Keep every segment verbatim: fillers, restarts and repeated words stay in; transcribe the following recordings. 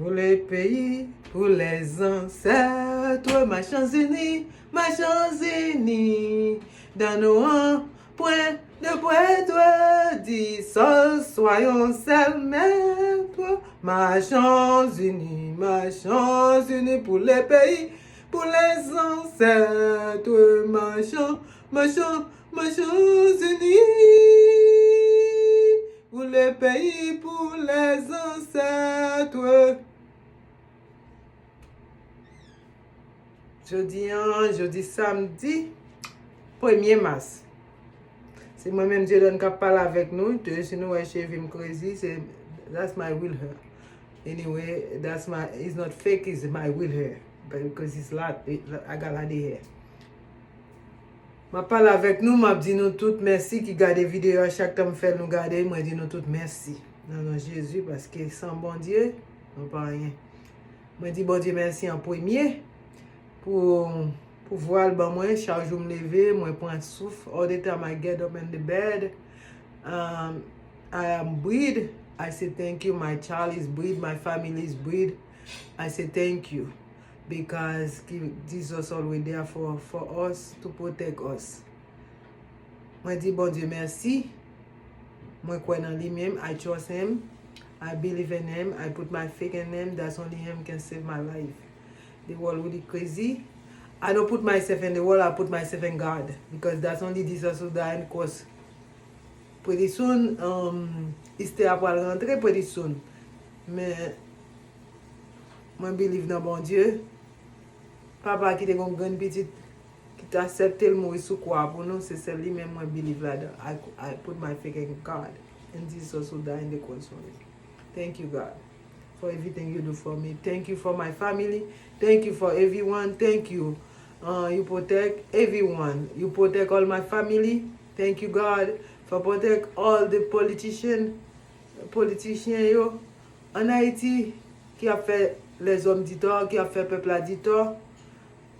Pour le pays, pour les ancêtres, Machanzini, Machanzini, dans nos rangs, point de prêtre, dix soyons seuls maîtres, Machanzini, Machanzini, pour le pays, pour les ancêtres, Machan, Machan, Machanzini, pour le pays, pour les ancêtres. Jodi an, jodi samdi, premye mas. Se mwen menm, Dieudonne, k ap pale avèk nou. Te, si nou wè cheve m crazy, se, that's my real hair. Anyway, that's my, it's not fake, it's my real hair. Because it's lot, I got lot of hair. M ap pale avèk nou, m ap di nou tout mèsi ki gade videyo a. Chak tan m fè l, nou gade, mwen di nou tout mèsi. Nan non Jezi, paske san Bondye, nou pa anyen. Mwen di Bondye mèsi an premye pou pouvwa l ban mwen. Chak jou m leve, mwen pran souf. All the time I get up in the bed, um, I am breathe. I say thank you. My child is breathe. My family is breathe. I say thank you. Because ki, Jesus always there for, for us, to protect us. Mwen di Bondye mèsi. Mwen kwè nan li menm. I trust him. I believe in him. I put my faith in him. That's only him can save my life. The world really crazy. I don't put myself in the world. I put myself in God. Because that's only Jesus who died on the cross. Pretty soon, um, Esther ap pral rantre pretty soon. Men, mwen believe nan Bondye. Papa ki te gon grenn pitit ki te aksepte l mouri sou kwa pou nou, se sèl li menm mwen believe ladan. I, I put my faith in God and Jesus who died on the cross for me. Thank you, God, for everything you do for me. Thank you for my family. Thank you for everyone. Thank you. Uh, you protect everyone. You protect all my family. Thank you, God, for protect all the politician, politician yo. An Ayiti, ki ap fè lèzòm di tò, ki ap fè pèp la di tò.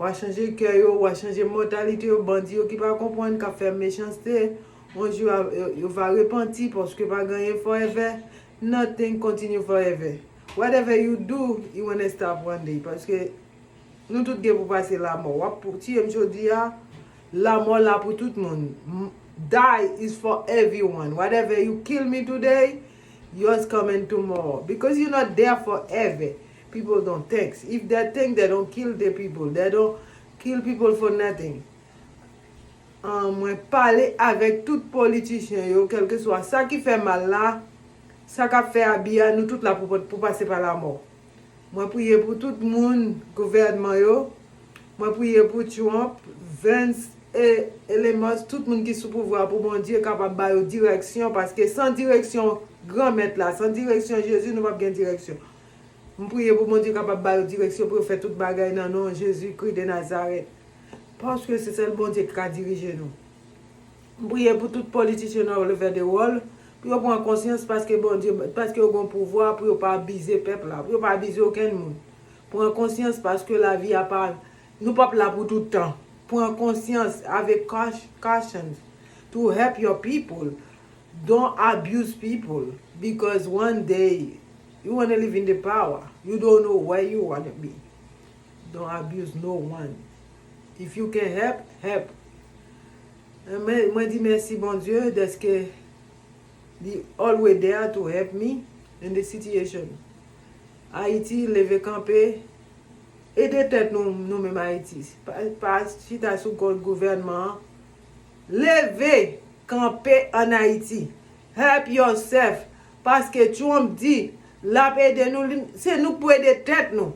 W a chanje kè yo, w a chanje mantalite yo, bandi yo ki pa konprann, k ap fè mechanste. Yon jou, yo, yo va repanti, paske pa gen anyen forever. Nothing continue forever. Whatever you do, it gonna stop one day. Paske nou tout gen pou pase lanmò. W ap pou, tiye m jodi a, lanmò la pou tout moun. M-, die is for everyone. Whatever you kill me today, yours coming tomorrow. Because you're not there forever. People don't think. If they think, they don't kill the people. They don't kill people for nothing. Ah, mwen pale avèk tout politichyen yo, kèlkeswa sa ki fè mal la, sa k ap fè abi a, nou tout la pou, pou pase pa lanmò. Mwen priye pou tout moun, gouvènman yo. Mwen priye pou Trump, Vance e, e Elon Musk, tout moun ki sou pouvwa pou Bondye kapab ba yo direksyon, paske san direksyon Granmèt la, san direksyon Jezi, nou p ap gen direksyon. M priye pou Bondye kapab ba yo direksyon pou yo fè tout bagay nan non Jezikri de Nazarèt. Paske se sèl Bondye ki ka dirije nou. M priye pou tout politichyen all over the world, pou yo pran konsyans paske Bondye, paske yo gen pouvwa, pou yo pa abize pèp la, pou yo pa abize okenn moun. Pran konsyans paske lavi a pa, nou p ap la pou tout tan. Pran konsyans avèk caution to help your people. Don't abuse people because one day you wanna live in the power. You don't know where you wanna be. Don't abuse no one. If you can help, help. Mwen, mwen di mèsi Bondye dèske li always there to help me in the situation. Ayiti, leve kanpe, ede tèt nou, nou menm Ayiti. Pa, pa chita sou kont gouvènman an. Leve kanpe ann Ayiti. Help yourself. Paske Trump di l ap ede nou, li, se nou k pou ede tèt nou.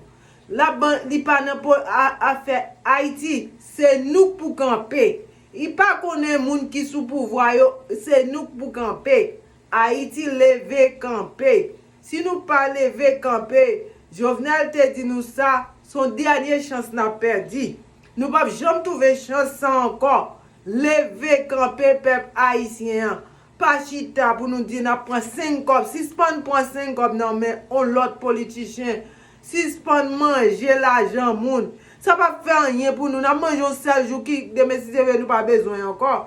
L ap ban, li pa nan po, a, afè Ayiti. Se nou k pou kanpe. Li pa konnen moun ki sou pouvwa yo, se nou k pou kanpe. Ayiti, leve kanpe. Si nou pa leve kanpe, Jovenel te di nou sa, se yon dènye chans n ap pèdi. Nou p ap janm twouve chans sa ankò. Leve kanpe, pèp ayisyen an. Pa chita pou nou di n ap pran senk kòb. Sispann pran senk kòb nan men yon lòt politichyen. Sispann manje lajan moun. Sa p ap fè anyen pou nou. N ap manje yon sèl jou ki demen si Dye vle nou pa bezwen ankò.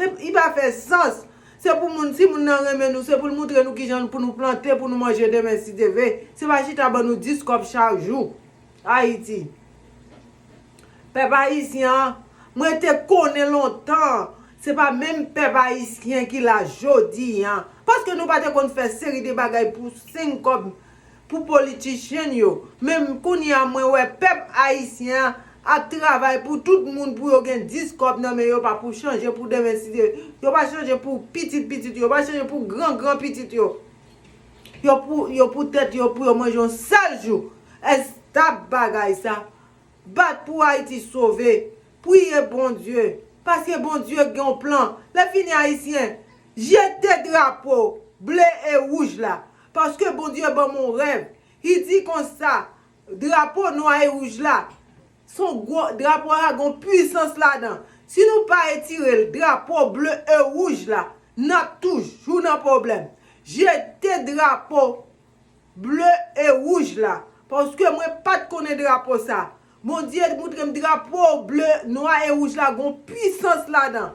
Li pa fè sans. Se pou moun, si moun nan renmen nou, se pou l moutre nou kijan pou nou plante, pou nou manje demen si Dye vle. Se pa chita ban nou dis kòb chak jou. Ayiti. Pèp ayisyen an, mwen te konnen lontan, se pa menm pèp ayisyen ki la jodi an. Paske nou pa te konn fè seri de bagay pou senk kòb pou politichyen yo. Men kounye a mwen wè pèp ayisyen an ap travay pou tout moun, pou yo gen dis kòb nan men yo, pa pou chanje pou demen si Dye, yo pa chanje pou pitit pitit yo, yo pa chanje pou gran gran pitit yo. Yo pou, yo pou tèt yo, pou yo manje yon sèl jou. Estap bagay sa. Bat pou Ayiti sove. Priye Bondye. Paske Bondye gen yon plan. Lè fini ayisyen, jete drapo ble e wouj la. Paske Bondye ban m yon rèv. Li di konsa, drapo nwa e wouj la, se yon gwo drapo a, gen yon pwisans ladan. Si nou pa etire l, drapo ble e wouj la, n ap toujou nan pwoblèm. Jete drapo ble e wouj la, paske mwen pa t konnen drapo sa. Bondye moutre m drapo ble, nwa e wouj la gen yon pwisans ladan.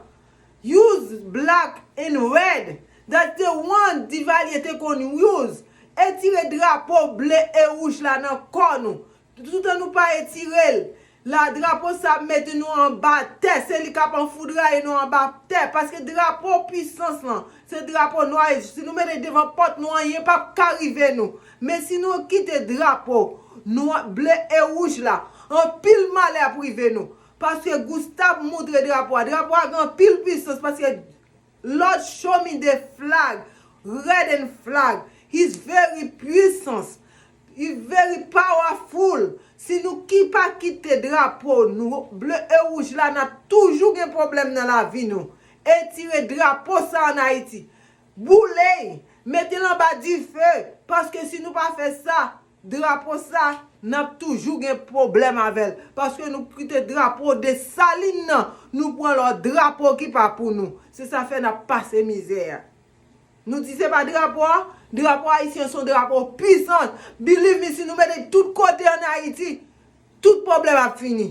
Use black and red. That's the one Divalye te konn use. Etire drapo ble e wouj la nan kò nou. Toutan nou pa etire l, la drapo sa ap mete nou anba tè. Se li k ap anfoudraye nou anba tè. Paske drapo pwisans lan, se drapo nwa e wouj. Si nou mete devan pòt nou, anyen p ap ka rive nou. Men si nou kite drapo nwa, ble e wouj la, anpil malè ap rive nou. Paske Gustave moutre drapo a. Drapo a gen anpil pwisans paske Lord show me the flag, red and flag. He's very puissance. He's very powerful. Si nou ki pa kite drapo nou ble e wouj la, n ap toujou gen pwoblèm nan lavi nou. Etire drapo sa ann Ayiti. Boule, mete l anba dife, paske si nou pa fè sa, drapo sa, n ap toujou gen pwoblèm avè l. Paske nou kite drapo Desalin nan, nou pran lòt drapo ki pa pou nou. Se sa fè n ap pase mizè a. Nou di se pa drapo a, drapo ayisyen se yon drapo pwisans. Believe me, si nou mete tout kote ann Ayiti, tout pwoblèm ap fini.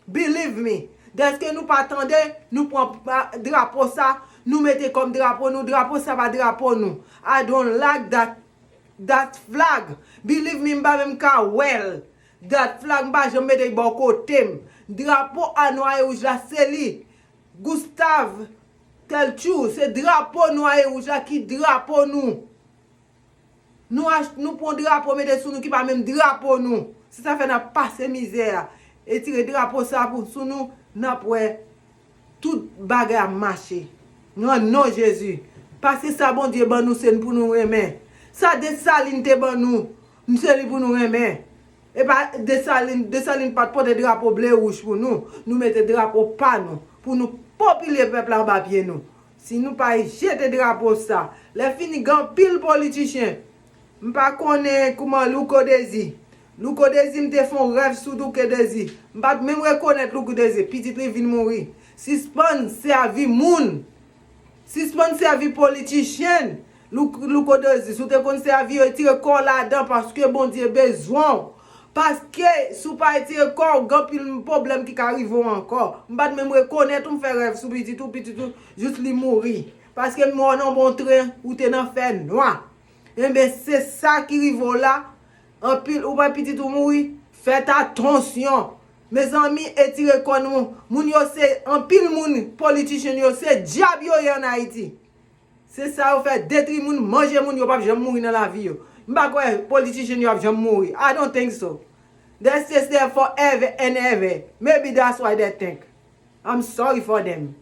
Believe me. Dèske nou pa tande, nou pran pa, drapo sa, nou mete kòm drapo nou, drapo sa pa drapo nou. I don't like that, that flag. Believe me, m pa menm ka wè l. That flag, m pa janm mete l bò kote m. Drapo a nwa e wouj la, se li. Gustave Telchou, se drapo nwa e wouj la ki drapo nou. Nou ach-, nou pran drapo mete sou nou ki pa menm drapo nou. Se sa fè n ap pase mizè a. Etire drapo sa pou sou nou, n ap wè tout bagay ap mache. Nan non Jezi. Paske sa Bondye ban nou, se pou nou renmen. Sa Desalin te ban nou, se li pou nou renmen. E pa Desalin, Desalin pa t pote drapo ble wouj pou nou. Nou mete drapo pa nou, pou nou popilye pèp la anba pye nou. Si nou pa jete drapo sa, lè fini gen anpil politichyen. M pa konnen kouman Louko Dezi. Louko Dezi, m te fè yon rèv sou Louko Dezi. M pa t menm rekonèt Louko Dezi. Pitit li vin mouri. Sispann sèvi moun. Sispann sèvi politichyen. Lou-, Louko Dezi, si w te konn sèvi yo, retire kò w ladan paske Bondye bezwen w. Paske si w pa retire kò w, gen anpil pwoblèm ki ka rive w ankò. M pa t menm rekonèt ou, m fè rèv sou pitit ou, pitit ou, jis li mouri. Paske m wè w nan bon tren, ou te nan fènwa. Enben, se sa ki rive w la. Anpil, ou wè pitit ou mouri, fèt atansyon. Mezanmi, etire kò nou. Moun yo se, anpil moun, politichyen yo, se dyab yo ye ann Ayiti. Se sa yo fè, detri moun, manje moun, yo p ap janm mouri nan lavi yo. M pa kwè politichyen yo ap janm mouri. I don't think so. They stay there forever and ever. Maybe that's why they think. I'm sorry for them.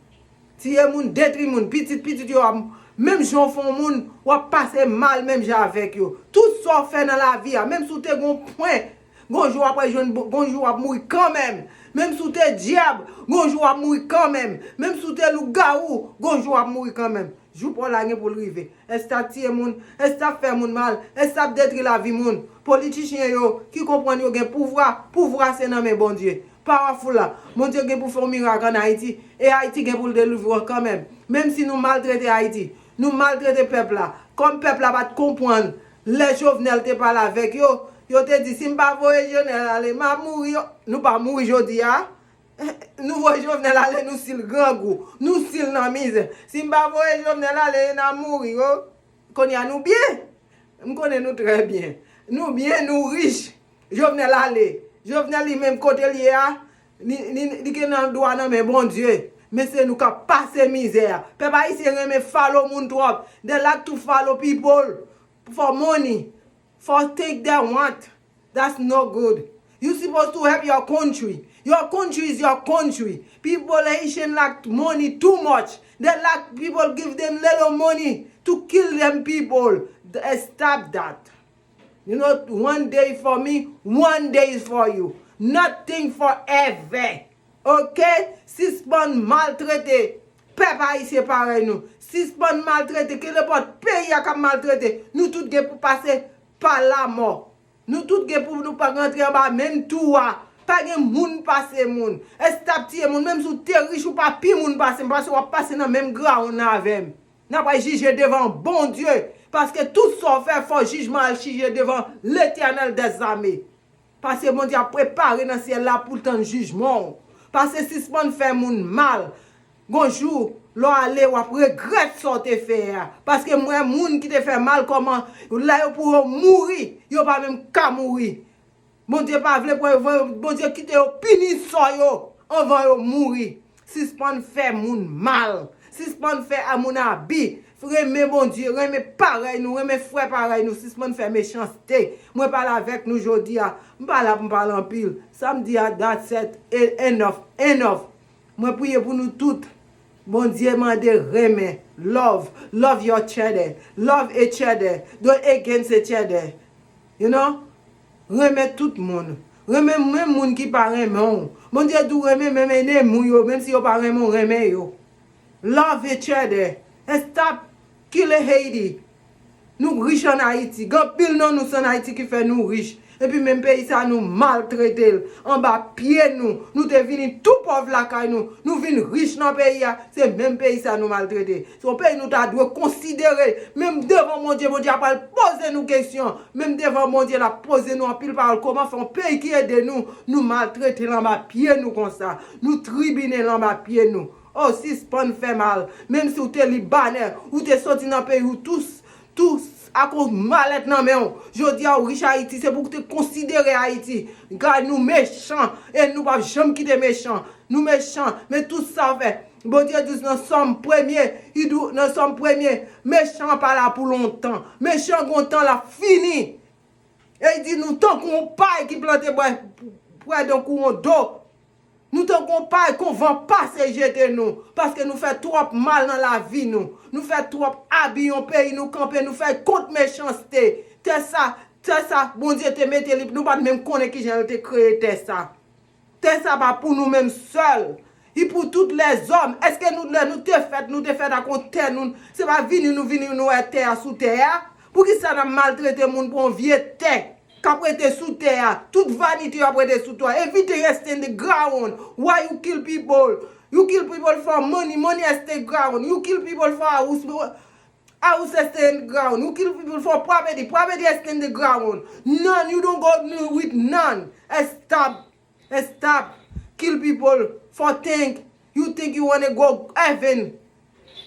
Tiye moun, detri moun, pitit pitit yo ap, menm jan w fè yon moun, w ap pase mal menm jan avèk yo. Tout sa w fè nan lavi a, menm si w te gon pwen, gon jou w ap jwenn, gon jou w ap mouri kanmenm. Menm si w te dyab, gon jou w ap mouri kanmenm. Menm si w te lougawou, gon jou w ap mouri kanmenm. Jou pa w la gen pou l rive. Èske t ap tiye moun? Èske t ap fè moun mal? Èske t ap detri lavi moun? Politichyen yo ki konprann yo gen pouvwa, pouvwa se nan men Bondye. Powerful la. Bondye gen pou fè yon mirak ann Ayiti. E Ayiti gen pou l delivre kanmenm. Menm si nou maltrete Ayiti, nou maltrete pèp la. Kòm pèp la pa t konprann lè Jovenel te pale avèk yo, yo te di, "Si m pa voye Jovenel ale, m ap mouri." Nou pa mouri jodi a. Nou voye Jovenel ale, nou si l grangou, nou si l nan mizè. Si m pa voye Jovenel ale, n a mouri, o. Kounye a nou byen. M konnen nou trè byen. Nou byen, nou rich. Jovenel ale. Jovenel li menm kote l ye a, li, li, li gen nan dwa nan men Bondye. Men se nou k ap pase mizè a. Pèp ayisyen renmen follow moun twòp. They like to follow people for money, for things they want. That's no good. You supposed to help your country. Your country is your country. People, Haitian lack money too much. They lack people give them little money to kill them people. Th- Stop that. You know, one day for me, one day is for you. Nothing forever. Ok? Sispann maltrete pèp ayisyen parèy nou. Sispann maltrete, kenenpòt peyi a k ap maltrete. Nou tout gen pou pase pa lamò. Nou tout gen pou nou pa rantre anba menm tou a. Pa gen moun pase moun. Stop tiye moun. Menm si w te rich, ou pa pi moun pase m, paske w ap pase nan menm grawonn avè m. N ap al jije devan Bondye. Paske tout sa w fè, fò jijman al jije devan Letènèl dèzame. Paske Bondye ap prepare nan syèl la pou l tann jijman w. Paske sispann fè moun mal. Gon jou, lè w ale, w ap regrèt sa w te fè a. Paske m wè moun ki te fè mal kòman, lè yo pou yo mouri, yo pa menm ka mouri. Bondye pa vle pou yo, Bondye kite yo pini sò yo anvan yo mouri. Sispann fè moun mal. Sispann fè a moun abi. Renmen Bondye, renmen parèy nou, renmen frè parèy nou. Sispann fè mechanste. Mwen pale avèk nou jodi a. M pa la pou m pale anpil. Sa m di a, that's it. E- Enough, enough. Mwen priye pou nou tout. Bondye mande renmen. Love. Love your children. Love each other. Don't against each other. You know? Renmen tout moun. Renmen menm moun ki pa renmen w. Bondye di w renmen menm enemi w yo, menm si yo pa renmen w, renmen yo. Love each other. And stop killing Haiti. Nou rich ann Ayiti. Gen anpil nan nou se ann Ayiti ki fè nou rich. Epi menm peyi sa nou maltrete l anba pye nou. Nou te vini tou pòv lakay nou. Nou vin rich nan peyi a. Se menm peyi sa nou maltrete. Se yon peyi nou ta dwe konsidere. Menm devan Bondye, Bondye ap al poze nou kesyon. Menm devan Bondye, l ap poze nou anpil pawòl. Kòman fè yon peyi ki ede nou, nou maltrete l anba pye nou konsa? Nou tribine l anba pye nou. O, sispann fè mal. Menm si w te Libanè, ou te soti nan peyi w tou, tou akoz malèt nan men w. Jodi a, w rich Ayiti, se pou w te konsidere Ayiti. Gad, nou mechan, e nou p ap janm kite mechan. Nou mechan, men tout sa w fè. Bondye di nan Sòm premye, li di w nan Sòm premye, mechan an pa la pou lontan. Mechan gon tan l ap fini. E li di nou tankou yon pay ki plante prè, prè de kouwon do. Nou tankou yon pay kon van pase jete nou, paske nou fè twòp mal nan lavi nou. Nou fè twòp abi yon peyi nou kanpe, nou fè kont mechanste. Tè sa, tè sa, Bondye te mete li, nou pa t menm konnen kijan l te kreye tè sa. Tè sa pa pou nou menm sèl. Li pou tout lèzòm. Èske nou, lè nou te fèt, nou te fèt ak yon tè, nou, se pa vini nou vini nou wè tè a sou tè a? Poukisa n ap maltrete moun pou yon vye tè k ap rete sou tè a? Tout vanite yo ap rete sou tè a. Everything is in the ground. Why you kill people? You kill people for money. Money is the ground. You kill people for house. House is in the ground. You kill people for property. Property is in the ground. None, you don't go with none. Stop. Stop kill people for think you think you wanna go heaven.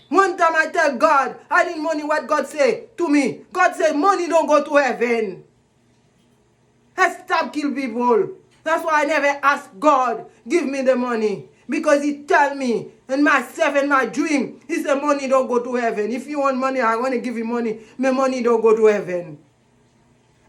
One time I tell God, I need money. What God say to me? God say, money don't go to heaven. Stop kill people. That's why I never ask God, give me the money. Because he tell me, in myself, in my dream, he said, money don't go to heaven. If you want money, I want to give you money. But money don't go to heaven.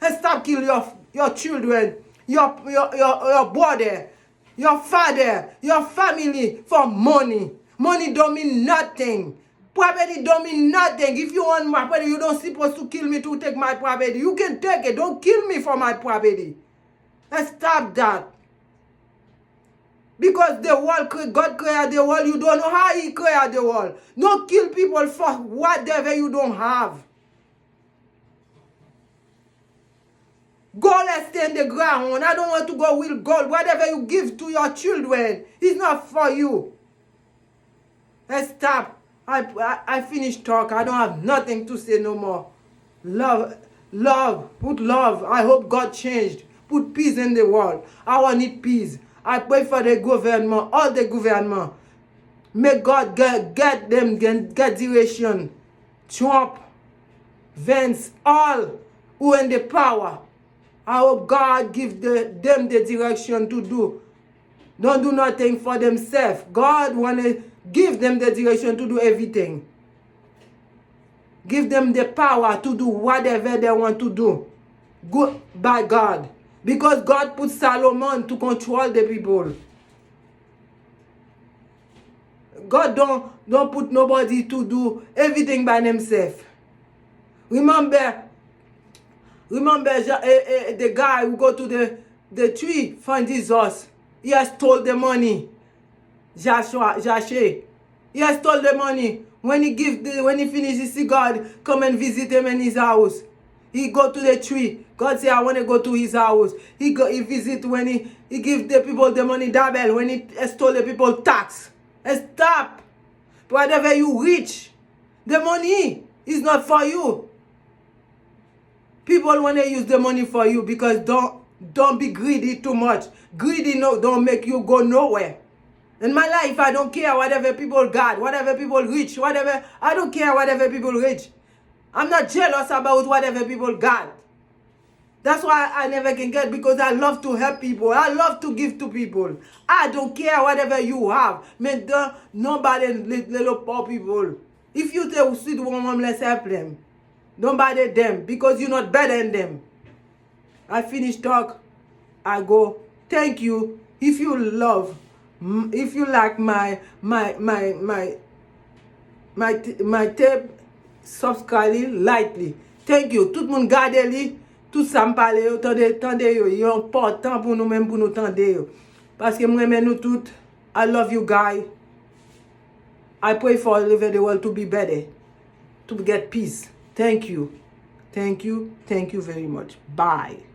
And stop kill your, your children, your, your, your, your brother, your father, your family for money. Money don't mean nothing. Property don't mean nothing. If you want my property, you don't supposed to kill me to take my property. You can take it. Don't kill me for my property. And stop that. Because the world, cre- God created the world, you don't know how he created the world. Don't kill people for whatever you don't have. Gold is in the ground. I don't want to go with gold. Whatever you give to your children is not for you. And stop. I, I, I finish talk. I don't have nothing to say no more. Love, love, put love. I hope God changed. Put peace in the world. I want need peace. I pray for the government, all the government. May God get, get them, get, get direction. Trump, Vance, all who in the power. I hope God give the, them the direction to do. Don't do nothing for themselves. God wanna give them the direction to do everything. Give them the power to do whatever they want to do. Good by God. Because God put Solomon to control the people. God don't, don't put nobody to do everything by themselves. Remember, remember Ja- eh, eh, the guy who go to the, the tree, find Jesus. He has stole the money. Joshua, Jashe. He has stole the money. When he give the, when he finish, he see God come and visit him in his house. He go to the tree. God say, "I wanna go to his house." He go, he visit when he, he give the people the money double. When he stole the people tax. And stop. Whatever you rich, the money is not for you. People wanna use the money for you because don't, don't be greedy too much. Greedy no, don't make you go nowhere. In my life, I don't care whatever people got, whatever people rich, whatever, I don't care whatever people rich. I'm not jealous about whatever people got. That's why I never can get, because I love to help people. I love to give to people. I don't care whatever you have. Men dan nobody little poor people. If you te sweet one homeless, help them. Don't bother them because you're not better than them. I finish talk. I go. Thank you. If you love, m- if you like my my my my my t- my tape, subscribe li, like li. Thank you. Tout moun gade li. Tout sa m pale yo, tande, tande yo. Yo enpòtan pou nou menm, pou nou tande yo. Paske m renmen nou tout. I love you guy. I pray for all over the world to be better, to get peace. Thank you. Thank you. Thank you very much. Bye.